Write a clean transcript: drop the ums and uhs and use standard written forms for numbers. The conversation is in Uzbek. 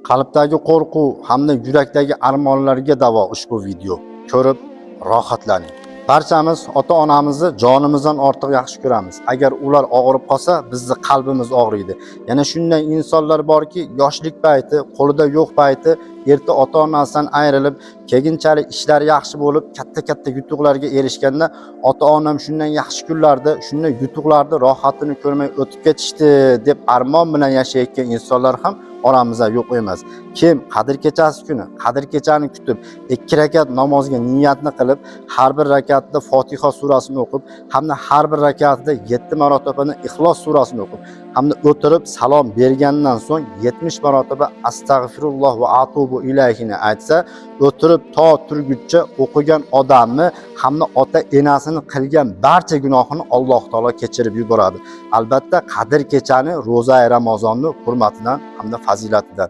Qalbdagi qo'rquv hamda yurakdagi armonlarga davo ushbu video. Ko'rib rohatlaning. Barchamiz ota-onamizni jonimizdan ortiq yaxshi ko'ramiz. Agar ular og'rib qolsa, bizni qalbimiz og'riydi. Yana shunday insonlar borki, yoshlik payti, qo'lida yo'q payti erta ota-onasidan ayrilib, keyinchalik ishlari yaxshi bo'lib, katta-katta yutuqlarga erishganda ota-onam shundan yaxshi kunlarda, shunday yutuqlarni rohatini ko'rmay o'tib ketishdi deb armon bilan yashayotgan insonlar ham oramizda yo'q emas. Kim Qadr kechasi kuni Qadr kechani kutib, 2 rakat namozga niyatni qilib, har bir rakatda Fotiha surasini o'qib, hamda har bir rakatida 7 marotabani Ixlos surasini o'qib, hamda o'tirib salom bergandan so'ng 70 marotaba astag'firulloh va atubu ilayhini aytsa, o'tirib to turguncha o'qigan odamni hamda ota enasini qilgan barcha gunohini Alloh taolo kechirib yuboradi. Albatta Qadr kechani, ro'za Ramazonni hurmatidan hamda fazilatidan.